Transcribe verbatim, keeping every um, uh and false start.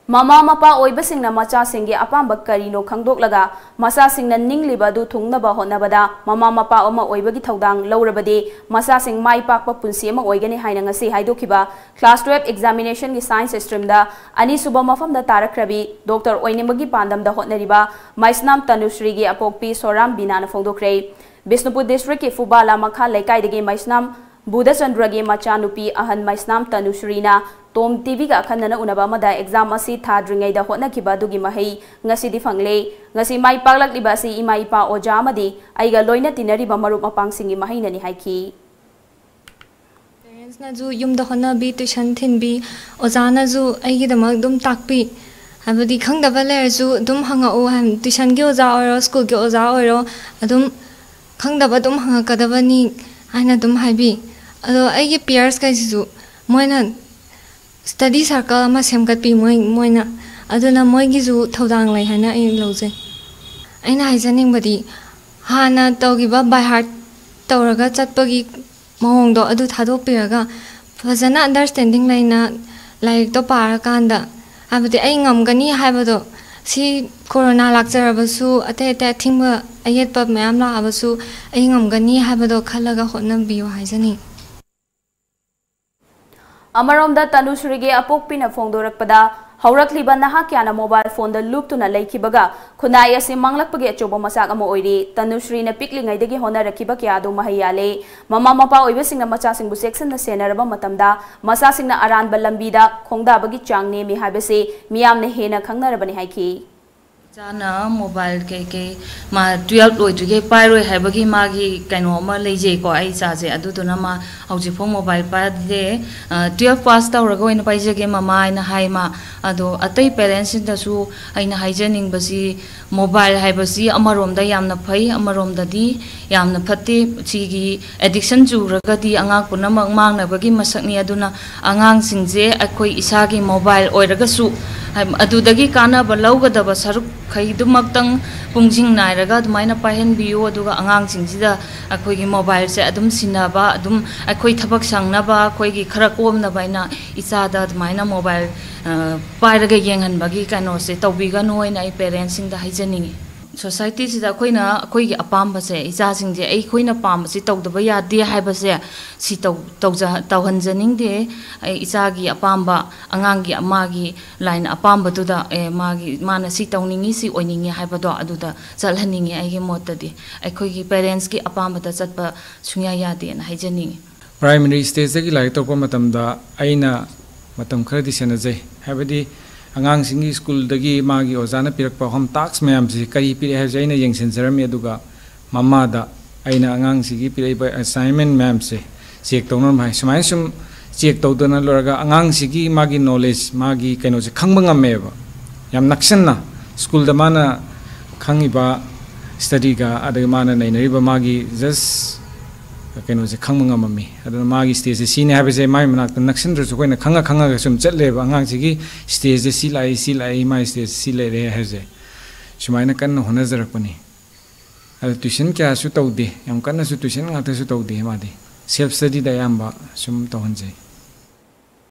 ꯃꯃꯥ ꯃꯄꯥ ꯑꯣꯏꯕꯁꯤꯡꯅ ꯃꯆꯥꯁꯤꯡꯒꯤ ꯑꯄꯥꯝꯕ ꯀꯔꯤꯅꯣ ꯈꯪꯗꯣꯛꯂꯒ ꯃꯆꯥꯁꯤꯡꯅ ꯅꯤꯡꯂꯤꯕ ꯑꯗꯨ ꯊꯨꯡꯅꯕ ꯍꯣꯠꯅꯕꯗ ꯃꯃꯥ ꯃꯄꯥ ꯑꯃ ꯑꯣꯏꯕꯒꯤ ꯊꯧꯗꯥꯡ ꯂꯧꯔꯕꯗꯤ ꯃꯆꯥꯁꯤꯡ ꯃꯥꯏ ꯄꯥꯛꯄ ꯄꯨꯟꯁꯤ ꯑꯃ ꯑꯣꯏꯒꯅꯤ ꯍꯥꯏꯅ ꯉꯁꯤ ꯍꯥꯏꯗꯣꯛꯈꯤꯕ class twelve examination ꯒꯤ science stream ꯗ ꯑꯅꯤꯁꯨꯕ ꯃꯐꯝꯗ ꯇꯥꯔꯛꯈ꯭ꯔꯕꯤ doctor ꯑꯣꯏꯅꯤꯡꯕꯒꯤ ꯄꯥꯟꯗꯝꯗ ꯍꯣꯠꯅꯔꯤꯕ ꯃꯩꯁꯅꯥꯝ ꯇꯅꯨꯁ꯭ꯔꯤꯒꯤ ꯑꯄꯣꯛꯄꯤ ꯁꯣꯔꯥꯝ ꯕꯤꯅꯥꯅ ꯐꯣꯡꯗꯣꯛꯈ꯭ꯔꯦ꯫ ꯕꯤꯁꯅꯨꯄꯨꯔ district ꯀꯤ ꯐꯨꯕꯥꯂꯥ ꯃꯈꯥ ꯂꯩꯀꯥꯏꯗꯒꯤ ꯃꯩꯁꯅꯥꯝ ꯕꯨꯙꯆꯟꯗ꯭ꯔꯒꯤ ꯃꯆꯥꯅꯨꯄꯤ ꯑꯍꯟ ꯃꯩꯁꯅꯥꯝ ꯇꯅꯨꯁ꯭ꯔꯤꯅ ꯇꯣꯝ ꯇꯤꯚꯤꯒ ꯑꯈꯟꯅꯅ ꯎꯅꯕ ꯑꯃꯗ exam ꯑꯁꯤ ꯊꯥꯗ꯭ꯔꯤꯉꯩꯗ ꯍꯣꯠꯅꯈꯤꯕ ꯑꯗꯨꯒꯤ ꯃꯍꯩ ꯉꯁꯤꯗꯤ ꯐꯪꯂꯦ꯫ ꯉꯁꯤ ꯃꯥꯏ ꯄꯥꯛꯂꯛꯂꯤꯕ ꯑꯁꯤ ꯏꯃꯥ ꯏꯄꯥ ꯑꯣꯖꯥ ꯑꯃꯗꯤ ꯑꯩꯒ ꯂꯣꯏꯅ ꯇꯤꯟꯅꯔꯤꯕ ꯃꯔꯨꯞ ꯃꯄꯥꯡꯁꯤꯡꯒꯤ ꯃꯍꯩꯅꯅꯤ ꯍꯥꯏꯈꯤ꯫ Parents ꯅꯁꯨ ꯌꯨꯝꯗ ꯍꯣꯠꯅꯕꯤ, tuition ꯊꯤꯟꯕꯤ, ꯑꯣꯖꯥꯅꯁꯨ ꯑꯩꯒꯤꯗꯃꯛ ꯑꯗꯨꯝ ꯇꯥꯛꯄꯤ꯫ ꯍꯥꯏꯕꯗꯤ ꯈꯪꯗꯕ ꯂꯩꯔꯁꯨ ꯑꯗꯨꯝ ꯍꯪꯉꯛꯎ, ꯍꯥꯏ-, tuition ꯒꯤ ꯑꯣꯖꯥ ꯑꯣꯏꯔꯣ, school ꯒꯤ ꯑꯣꯖꯥ ꯑꯣꯏꯔꯣ, ꯑꯗꯨꯝ ꯈꯪꯗꯕ ꯑꯗꯨꯝ ꯍꯪꯉꯛꯀꯗꯕꯅꯤ ꯍꯥꯏꯅ ꯑꯗꯨꯝ ꯍꯥꯏꯕꯤ꯫ ꯑꯗꯣ ꯑꯩꯒꯤ peers ꯈꯩꯁꯤꯁꯨ ꯃꯣꯏꯅ study circle ꯑꯃ ꯁꯦꯝꯒꯠꯄꯤ ꯃꯣꯏ-, ꯃꯣꯏꯅ꯫ ꯑꯗꯨꯅ ꯃꯣꯏꯒꯤꯁꯨ ꯊꯧꯗꯥꯡ ꯂꯩ ꯍꯥꯏꯅ ꯑꯩ ꯂꯧꯖꯩ꯫ ꯑꯩꯅ ꯍꯥꯏꯖꯅꯤꯡꯕꯗꯤ ꯍꯥꯟꯅ ꯇꯧꯈꯤꯕ by heart ꯇꯧꯔꯒ ꯆꯠꯄꯒꯤ ꯃꯑꯣꯡꯗꯣ ꯑꯗꯨ ꯊꯥꯗꯣꯛꯄꯤꯔꯒ ꯐꯖꯅ understanding ꯂꯩꯅ ꯂꯥꯏꯔꯤꯛꯇꯣ ꯄꯥꯔꯀꯥꯟꯗ, ꯍꯥꯏꯕꯗꯤ ꯑꯩ ꯉꯝꯒꯅꯤ ꯍꯥꯏꯕꯗꯣ, ꯁꯤ ꯀꯣꯔꯣꯅꯥ ꯂꯥꯛꯆꯔꯕꯁꯨ, ꯑꯇꯩ ꯑꯇꯩ ꯑꯊꯤꯡꯕ ꯑꯌꯦꯠꯄ ꯃꯌꯥꯝ ꯂꯥꯛꯑꯕꯁꯨ ꯑꯩ ꯉꯝꯒꯅꯤ ꯍꯥꯏꯕꯗꯣ ꯈꯜꯂꯒ ꯍꯣꯠꯅꯕꯤꯌꯨ ꯍꯥꯏꯖꯅꯤꯡꯏ꯫ ꯑꯃꯔꯣꯝꯗ ꯇꯅꯨꯁ꯭ꯔꯤꯒꯤ ꯑꯄꯣꯛꯄꯤꯅ ꯐꯣꯡꯗꯣꯔꯛꯄꯗ, ꯍꯧꯔꯛꯂꯤꯕ ꯅꯍꯥ ꯀꯌꯥꯅ mobile phone ꯗ ꯂꯨꯞꯇꯨꯅ ꯂꯩꯈꯤꯕꯒ ꯈꯨꯟꯅꯥꯏ ꯑꯁꯤ ꯃꯥꯡꯂꯛꯄꯒꯤ ꯑꯆꯧꯕ ꯃꯆꯥꯛ ꯑꯃ ꯑꯣꯏꯔꯤ꯫ ꯇꯅꯨꯁ꯭ꯔꯤꯅ ꯄꯤꯛꯂꯤꯉꯩꯗꯒꯤ ꯍꯣꯠꯅꯔꯛꯈꯤꯕ ꯀꯌꯥ ꯑꯗꯨ ꯃꯍꯩ ꯌꯥꯜꯂꯦ꯫ ꯃꯃꯥ ꯃꯄꯥ ꯑꯣꯏꯕꯁꯤꯡꯅ ꯃꯆꯥꯁꯤꯡꯕꯨ ꯆꯦꯛꯁꯤꯟꯅ ꯁꯦꯟꯅꯔꯕ ꯃꯇꯝꯗ ꯃꯆꯥꯁꯤꯡꯅ ꯑꯔꯥꯟꯕ ꯂꯝꯕꯤꯗ ꯈꯣꯡꯗꯥꯕꯒꯤ ꯆꯥꯡ ꯅꯦꯝꯃꯤ ꯍꯥꯏꯕꯁꯤ ꯃꯤꯌꯥꯝꯅ ꯍꯦꯟꯅ ꯈꯪꯅꯔꯕꯅꯤ ꯍꯥꯏꯈꯤ꯫ ꯏꯆꯥꯅ mobile ꯀꯩꯀꯩ ꯃꯥ twelve ꯂꯣꯏꯗ꯭ꯔꯤꯉꯩ ꯄꯥꯏꯔꯣꯏ ꯍꯥꯏꯕꯒꯤ ꯃꯥꯒꯤ ꯀꯩꯅꯣ ꯑꯃ ꯂꯩꯖꯩꯀꯣ, ꯑꯩ ꯏꯆꯥꯁꯦ꯫ ꯑꯗꯨꯗꯨꯅ ꯃꯥ ꯍꯧꯖꯤꯛꯐꯥꯎ mobile ꯄꯥꯏꯗꯦ꯫ ꯑ, twelve pass ꯇꯧꯔꯒ ꯑꯣꯏꯅ ꯄꯥꯏꯖꯒꯦ ꯃꯃꯥ ꯍꯥꯏꯅ ꯍꯥꯏ ꯃꯥ꯫ ꯑꯗꯣ ꯑꯇꯩ parents ꯁꯤꯡꯗꯁꯨ ꯑꯩꯅ ꯍꯥꯏꯖꯅꯤꯡꯕꯁꯤ, mobile ꯍꯥꯏꯕꯁꯤ ꯑꯃꯔꯣꯝꯗ ꯌꯥꯝꯅ ꯐꯩ, ꯑꯃꯔꯣꯝꯗꯗꯤ ꯌꯥꯝꯅ ꯐꯠꯇꯦ꯫ ꯁꯤꯒꯤ addiction ꯆꯨꯔꯒꯗꯤ ꯑꯉꯥꯡ ꯄꯨꯝꯅꯃꯛ ꯃꯥꯡꯅꯕꯒꯤ ꯃꯁꯛꯅꯤ꯫ ꯑꯗꯨꯅ ꯑꯉꯥꯡꯁꯤꯡꯁꯦ ꯑꯩꯈꯣꯏ ꯏꯁꯥꯒꯤ mobile ꯑꯣꯏꯔꯒꯁꯨ ꯑꯗꯨꯗꯒꯤ ꯀꯥꯟꯅꯕ ꯂꯧꯒꯗꯕ ꯁꯔꯨꯛꯈꯩꯗꯨꯃꯛꯇꯪ ꯄꯨꯡꯁꯤꯡ ꯅꯥꯏꯔꯒ ꯑꯗꯨꯃꯥꯏꯅ ꯄꯥꯏꯍꯟꯕꯤꯌꯨ꯫ ꯑꯗꯨꯒ ꯑꯉꯥꯡꯁꯤꯡꯁꯤꯗ ꯑꯩꯈꯣꯏꯒꯤ mobileꯁꯦ ꯑꯗꯨꯝ ꯁꯤꯟꯅꯕ, ꯑꯗꯨꯝ ꯑꯩꯈꯣꯏ ꯊꯕꯛ ꯁꯪꯅꯕ, ꯑꯩꯈꯣꯏꯒꯤ ꯈꯔ ꯀꯣꯝꯅꯕ ꯍꯥꯏꯅ ꯏꯆꯥꯗ ꯑꯗꯨꯃꯥꯏꯅ mobile, ꯑ, ꯄꯥꯏꯔꯒ ꯌꯦꯡꯍꯟꯕꯒꯤ ꯀꯩꯅꯣꯁꯦ ꯇꯧꯕꯤꯒꯅꯨ ꯍꯥꯏꯅ ꯑꯩ parentsꯁꯤꯡꯗ ꯍꯥꯏꯖꯅꯤꯡꯉꯤ꯫ Societyꯁꯤꯗ ꯑꯩꯈꯣꯏꯅ ꯑꯩꯈꯣꯏꯒꯤ ꯑꯄꯥꯝꯕꯁꯦ, ꯏꯆꯥꯁꯤꯡꯁꯦ ꯑꯩꯈꯣꯏꯅ ꯄꯥꯝꯕꯁꯤ ꯇꯧꯗꯕ ꯌꯥꯗꯦ ꯍꯥꯏꯕꯁꯦ, ꯁꯤ ꯇꯧ-, ꯇꯧꯖ-, ꯇꯧꯍꯟꯖꯅꯤꯡꯗꯦ꯫ ꯑꯩ ꯏꯆꯥꯒꯤ ꯑꯄꯥꯝꯕ, ꯑꯉꯥꯡꯒꯤ ꯃꯥꯒꯤ line ꯑꯄꯥꯝꯕꯗꯨꯗ, ꯑꯦ, ꯃꯥꯒꯤ, ꯃꯥꯅ ꯁꯤ ꯇꯧꯅꯤꯡꯉꯤ, ꯁꯤ ꯑꯣꯏꯅꯤꯡꯉꯤ ꯍꯥꯏꯕꯗꯣ ꯑꯗꯨꯗ ꯆꯠꯍꯟꯅꯤꯡꯉꯤ꯫ ꯑꯩꯒꯤ ꯃꯣꯠꯇꯗꯤ ꯑꯩꯈꯣꯏꯒꯤ parentsꯀꯤ ꯑꯄꯥꯝꯕꯗ ꯆꯠꯄ ꯁꯨꯡꯌꯥ ꯌꯥꯗꯦꯅ ꯍꯥꯏꯖꯅꯤꯡꯉꯤ꯫ Primary stageꯇꯒꯤ ꯂꯥꯏꯔꯤꯛ ꯇꯧꯔꯛꯄ ꯃꯇꯝꯗ ꯑꯩꯅ ꯃꯇꯝ ꯈꯔꯗꯤ ꯁꯦꯟꯅꯖꯩ꯫ ꯍꯥꯏꯕꯗꯤ ꯑꯉꯥꯡꯁꯤꯡꯒꯤ schoolꯗꯒꯤ ꯃꯥꯒꯤ ꯑꯣꯖꯥꯅ ꯄꯤꯔꯛꯄ home task ꯃꯌꯥꯝꯁꯤ ꯀꯔꯤ ꯄꯤꯔꯛꯑꯦ ꯍꯥꯏꯕꯁꯤ ꯑꯩꯅ ꯌꯦꯡꯁꯤꯟꯖꯔꯝꯃꯤ꯫ ꯑꯗꯨꯒ ꯃꯃꯥꯗ ꯑꯩꯅ ꯑꯉꯥꯡꯁꯤꯒꯤ ꯄꯤꯔꯛꯏꯕ assignment ꯃꯌꯥꯝꯁꯦ check ꯇꯧꯅꯕ ꯍꯥꯏ꯫ ꯁꯨꯃꯥꯏꯅ ꯁꯨꯝ check ꯇꯧꯗꯅ ꯂꯣꯏꯔꯒ ꯑꯉꯥꯡꯁꯤꯒꯤ ꯃꯥꯒꯤ knowledge, ꯃꯥꯒꯤ ꯀꯩꯅꯣꯁꯦ ꯈꯪꯕ ꯉꯝꯃꯦꯕ꯫ ꯌꯥꯝ ꯅꯛꯁꯟꯅ schoolꯗ ꯃꯥꯅ ꯈꯪꯉꯤꯕ studyꯒ ꯑꯗꯒꯤ ꯃꯥꯅ ꯅꯩꯅꯔꯤꯕ ꯃꯥꯒꯤ just ꯀꯩꯅꯣꯁꯦ ꯈꯪꯕ ꯉꯝꯃꯝꯃꯤ꯫ ꯑꯗꯨꯅ ꯃꯥꯒꯤ stageꯁꯦ ꯁꯤꯅꯤ ꯍꯥꯏꯕꯁꯦ ꯃꯥꯒꯤ ꯃꯅꯥꯛꯇ ꯅꯛꯁꯟꯗ꯭ꯔꯁꯨ ꯑꯩꯈꯣꯏꯅ ꯈꯪꯉ ꯈꯪꯉꯒ ꯁꯨꯝ ꯆꯠꯂꯦꯕ꯫ ꯑꯉꯥꯡꯁꯤꯒꯤ stageꯁꯦ ꯁꯤ ꯂꯥꯛꯏ, ꯁꯤ ꯂꯥꯛꯏ, ꯃꯥꯒꯤ stageꯁꯦ ꯁꯤ ꯂꯩꯔꯦ ꯍꯥꯏꯕꯁꯦ꯫ ꯁꯨꯃꯥꯏꯅ ꯀꯟꯅ ꯍꯣꯠꯅꯖꯔꯛꯄꯅꯤ꯫ ꯑꯗꯣ tuition ꯀꯌꯥꯁꯨ ꯇꯧꯗꯦ, ꯌꯥꯝ ꯀꯟꯅꯁꯨ tuition ꯉꯥꯛꯇꯁꯨ ꯇꯧꯗꯦ꯫ ꯃꯥꯗꯤ self studyꯗ ꯑꯌꯥꯝꯕ ꯁꯨꯝ ꯇꯧꯍꯟꯖꯩ꯫